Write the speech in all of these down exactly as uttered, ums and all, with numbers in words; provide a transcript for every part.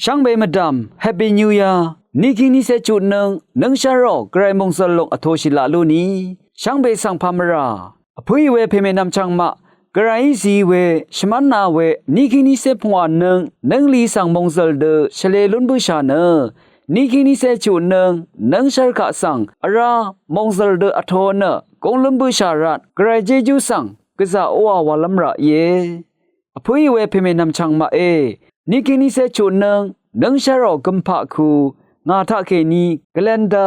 Shvngbe mvdv̀m Happy New Year, niqkíng niqcé chutnǿng, nǿngshv́rò Gvray mòngzø̀l lòng vtoshì laq lúni, shvngbe svng pàmvrà vpǿì we pèmènvm chvngmaq, Gvrayí zi we shvmv́na we niqkíng niqcé pungwànǿng, nǿngli svng mòngzø̀l dø shvlē lún bǿshà nø, niqkíng niqcé chutnǿng, nǿngshv́r kaq svng vrá mòngzø̀l dø vto nø gúng lún bǿshà rvt, Gvray jejú svng gvzà oqà wàlv́m rà íe. Vpǿì we pèmènvm chvngmaqe, niqkíng niqcé chutnǿng, nǿngshv́rò gømpaq ku, ngà taqkèní Glenda,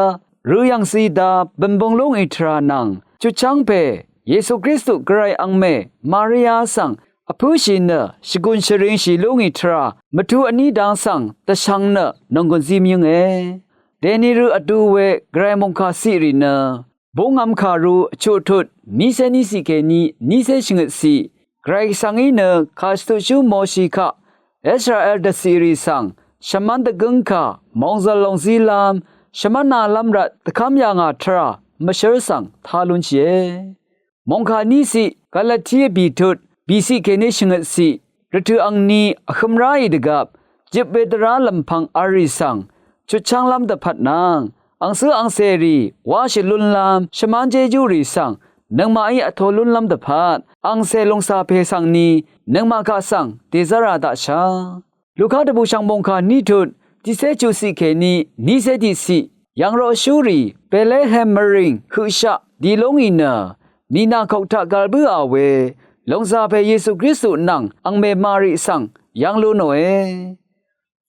Røyv̀ng Zida, bø̀nbøng lú ngì tvrà nvng, chutchv́ng pè Yesu Kristu Gvray angmè Maria svng vpǿshì nø, shvgùn shvringshì lú ngì tvrà mvtu vní dang svng dvshvng nø nònggùn zí mvyǿnge. Dèni rø vdu we Gvray mòngkà ciqrì nø, búngvm kàru vchuqtut niqcé niqciq kèní niqcé shvngøtciq, Gvray Gvsvng í nø kàshvtuqshú Moshi kaq Israel dvciqrì svng shvmv́n dvgǿngkà mòngzø̀l lòng zílv́m, shvmv́nalv́m rvt dvkv́m yà ngà tvrà mvshǿr svng tá lúnshìe. Mòngkà niqciq Galati vbìtut bìciq kèní shvngøtciq, rvtø̀ angni vhøm ráì dvgvp, jøp we dvrá lv̀mpvng v̄l rì svng chutchv́nglv́m dvpvt nvng, angcǿ angcèrì wáshì lúnlv́m shvmán jéjúrì svng, nøngmaqí vto lúnlv́m dvpvt, angcè lòngcà pè svngni nøngmaq kaq svng dèzv́ra daqshà. Luka dvbùshv̀ng mòngkà nítut tiqcé chuqciq kèní niqcé tiqciq, yv̀ngroqshúrì Betlehem mvrìng høqshaq di lú ngì nø, mìnàkok taq gvl bǿà we lòngzà pè Yesu Kristu nvng angmè Mari svng yv́ng lú nòe.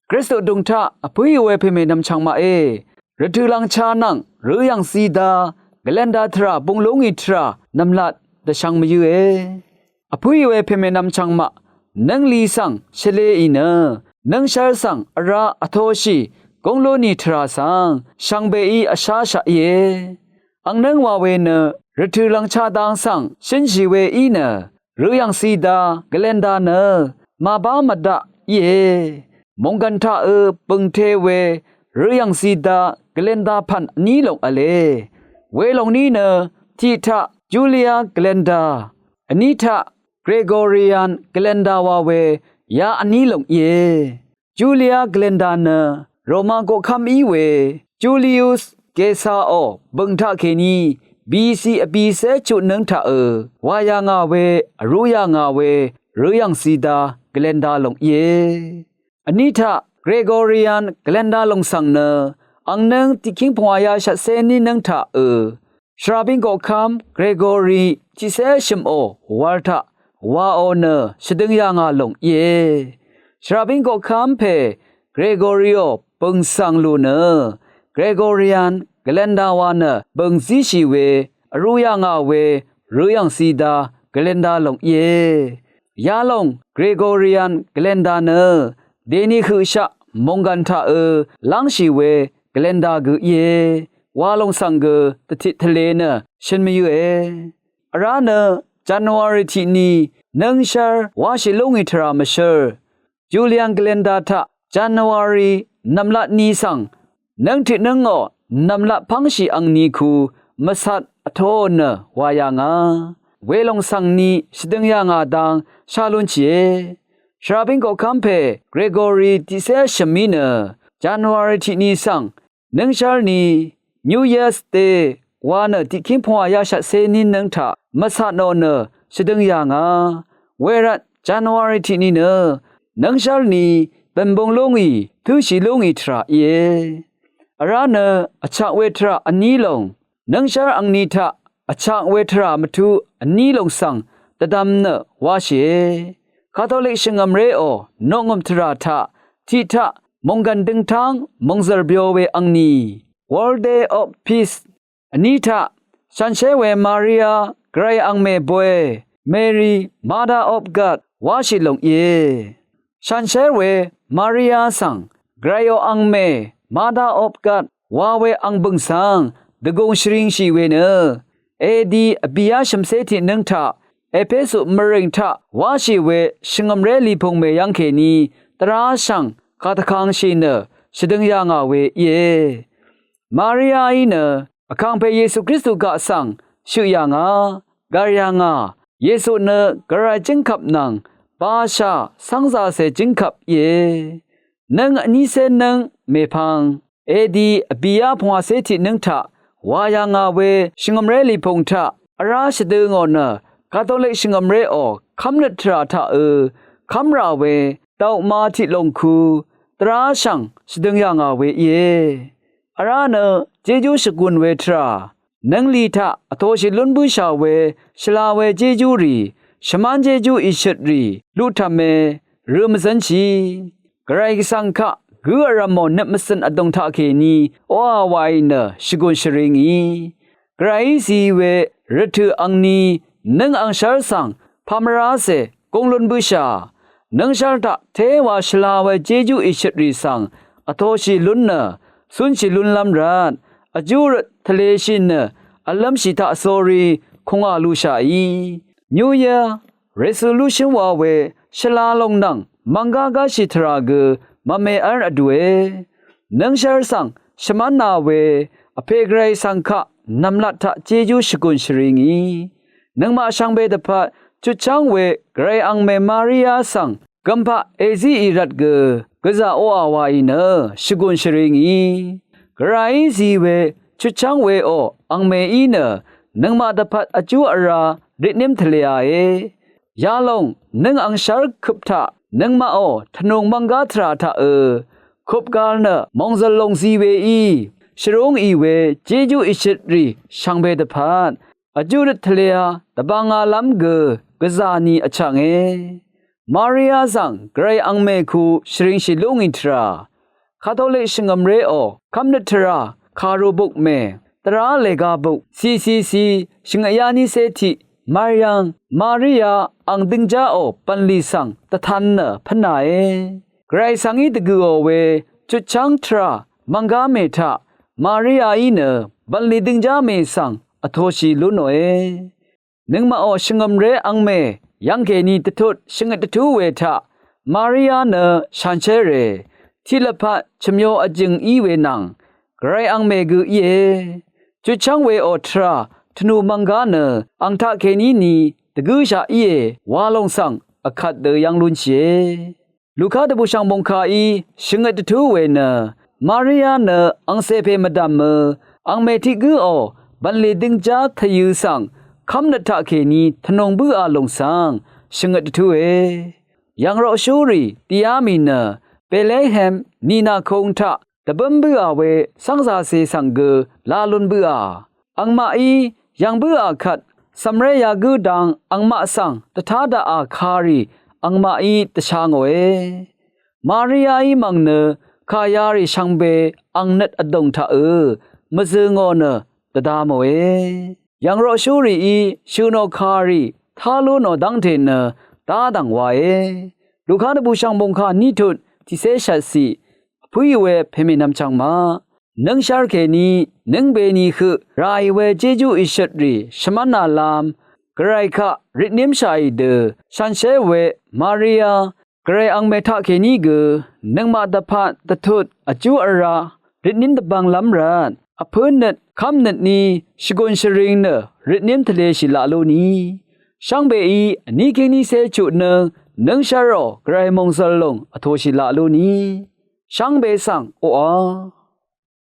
Kristu vdùng taq vpǿì we pèmènvm chvngmaqe, rvtø̀ lv̀ngcha nvng Røyv̀ng Zida, Glenda tvrà bung lú ngì tvrà nv̀mlat dvshvng mvyǿe. Vpǿì we pèmènvm chvngmaq, nǿngli svng shvlēì nø, nǿngshv́r svng vrá vtoshì gúng lú nì tvrà svng shvngbeí vsháshaq íe. Ang nǿng wa we nø, rvtø̀ lv̀ngcha dang svng shǿnshì we í nø, Røyv̀ng Zida, Glenda nø màbá mvdaq íe. Mònggv̀n taqø̄ bø̀ngte we Røyv̀ng Zida, Glenda pv̀n vní lòng v̄le. Welòng ní nø tiq taq Julia Glenda, vní taq Gregorian Glenda wa we ya vní lòng íe. Julia Glenda nø Roma koqkv́m í we Julius Caesarò bø̀ng taqkèní B C vbìcé chutnǿng taqø̄ wà yà ngà we vrú yà ngà we Røyv̀ng Zida Glenda lòng íe. Vní taq Gregorian Glenda lòng svng nø ang nǿng tiqkíng pungwàya shvtcé ní nǿng taqø̄ shvrabíng koqkv́m Gregori tiqcé shø̀mò wal taq waò nø shvdøng yà ngà lòng íe. Shvrabíng koqkv́m pè Gregoriò bø̀ng svng lù nø Gregorian Glenda wa nø bø̀ng zíshì we vrú yà ngà we Røyv̀ng Zida Glenda lòng íe. Yalòng Gregorian Glenda nø dèni høqshaq mònggv̀n taqø̄ lángshì we Glenda gø íe. Walòng svng gø dvtit tvlē nø shøn mvyǿe. Vrá nø January tiqni nǿngshv́r wáshì lú ngì tvrà mvshǿr Julia Glenda taq January nv̀mlat ni svng nǿng tiqnǿngò nv̀mlat pv́ngshì angni ku mvcat vtoò nø wà yà ngà. Welòng svngni shvdøng yà ngà dang shá lúnshìe. Shvrabíng koqkv́m pè Gregori tiqcé shø̀m í nø January tiqni svng nǿngshv́rni New Year's Day wa nø tiqkíng pungwàya shvtcé ní nǿng taq mvcat nò nø shvdøng yà ngà. Wervt January tiqni nø nǿngshv́rni bø̀nbung lú ngì tǿshì lú ngì tvrà íe. Vrá nø vchak we tvrà vní lòng nǿngshv́r angni taq vchak we tvrà mvtu vní lòng svng dvdvm nø wáshìe. Katolik shvngø̀mréò noqngø̀m tvrà taq tiqtaq mònggv̀n døngtáng mòngzv̀r byo we angni World Day of Peace vní taq shànshér we Maria Gvray angmè boy Mary Mother of God wáshì lòng íe. Shànshér we Maria svng Gvrayò angmè Mother of God wa we ang bø̀ng svng dvgùng shvringshì we nø A D vbìá shv̀mcé tiqnǿng taq Epesu mvrìng taq wáshì we shvngø̀mré lìpùng mèyv́ng kèní dvrá shv̀ng kàdvkangshì nø shvdøng yà ngà we íe. Mariaí nø vkàngpè Yesu Kristu kaq svng shøq yà ngà, gv̀r yà ngà. Yesu nø Gvray jǿngkvp nvng basha cv́ngzàcè jǿngkvp íe. nǿng vnícé nǿng mèpvng edi vbìá pungwàcé tiq nǿng taq wà yà ngà we shvngø̀mré lìpùng taq vrá shvdø ngò nø Katolik shvngø̀mréò kv́mnøt tvrà taqø kv́mrà we dv̀má tiq lòng ku dvrá shv̀ng shvdøng yà ngà we íe. Vrá nø jejú shvgùn we tvrà nǿnglì taq vtoshì lún bǿshà we shvla we jejú rì shvmán jejú ìshøtrì luqtv̀me rø mvzv́nshì. Gvray Gvsvng kaq gǿ vrv̀mò nøt mvcø̀n vdùng taqkèní oqà wàì nø shvgùn shvri ngì. Gvrayí zi we rvtø̀ angni nǿng angshv́r svng pamvrácè gúng lún bǿshà nǿngshv́r taq téwa shvla we jejú ìshøtrì svng vtoshì lún nø cúnshì lúnlv́m rvt vjú røt tvleshì nø vlv́mshì taq sórí kùngà lushàí New Year resolution wa we shvla lòng nvng mvngá gáshì tvrà gø mvme v́r vdùe. Nǿngshv́r svng shvmv́nà we vpè Gvray svng kaq nv̀mlat taq jejú shvgùn shvri ngì. Nøngmaq shvngbe dvpvt chutchv́ng we Gvray angmè Maria svng gvmpaq èzíì rvt gø gvzà oqà wàì nø shvgùn shvri ngì. Gvrayí zi we chutchv́ng weò angmèí nø nøngmaq dvpvt vjú vrá ritnǿm tvlēàe. Yalòng nǿng angshv́r køp taq nøngmaqò tvnùng mvnggá tvrà taqø køp gal nø mòngzø̀l lòng zi weí shvrúngì we jejú ìshøtrì shvngbe dvpvt vjú røt tvlea dvbvngalv́m gø gvzà ni vchvnge. Maria svng Gvray angmè ku shvringshì lú ngì tvrà Katolik shvngø̀mréò kv́mnøt tvrà kàru bukmè dvrá lèga buk C C C shvngøt yá nícé tiq Maryam Maria ang døngjáò bv̀nlì svng dvtan nø pv́nàe. Gvray svng í dvgø̀ò we chutchv́ng tvrà mvnggá mè taq Mariaí nø bv̀nlì døngjá mè svng vtoshì lú nòe. Nøngmaqò shvngø̀mré angmè yv́ngkèní dvtut shvngøt dvtú we taq Maria nø shànshér rè tiq lvpat chø̀myo vjø̀ng í we nvng Gvray angmè gø íe. Chutchv́ng weò tvrà tvnù mvnggá nø ang taqkèní ni dvgǿshaq íe wa lòng svng vkvt dø yv́ng lúnshìe. Luka dvbùshv̀ng mòngkàí shvngøt dvtú we nø Maria nø angcè pè mvdv̀mø angmè tiq gǿò bv̀nlì døngjá tvyø̄ svng kv́mnøt taqkèní tvnùng bǿà lòng svng shvngøt dvtúe. Yv̀ngroqshúrì dìá mì nø Betlehem nìnàkung taq dvbǿm bǿà we cv́ngzàcè svng gø la lun bǿà. Angmaqí yv̀ng bǿà kvt cv̀mré yagǿ dang angmaq svng dvtá daqà kàrì angmaqí dvsha ngòe. Mariaí mv̀ng nø kà yarì shvngbe ang nøt vdùng taqø mvzø̀ ngò nø dvda mòe. Yv̀ngroqshúrìí shø̀ nò kàrì tá lú nò dv́ngte nø dá dv̀ng wae. Luka dvbùshv̀ng mòngkà ní tut tiqcé shvtciq vpǿì we pèmènvm chvngmaq nǿngshv́r kèní nǿngbe ni høq ràì we Jejú ìshøtrì shvmv́nàlv́m Gvray kaq ritnímshàì dø shànshér we Maria Gvray angmè taqkèní gø nøngmaq dvpvt dvtut vjú vrá ritním dvbvnglv́m rvt vpǿ nøt kv́mnøtní shvgùn shvring nø ritním tvleshì laq lú ni. Shvngbeí vní kíng nícé chutnǿng nǿngshv́rò Gvray mòngzø̀l lòng vtoshì laq lú ni. Shvngbe svng oqà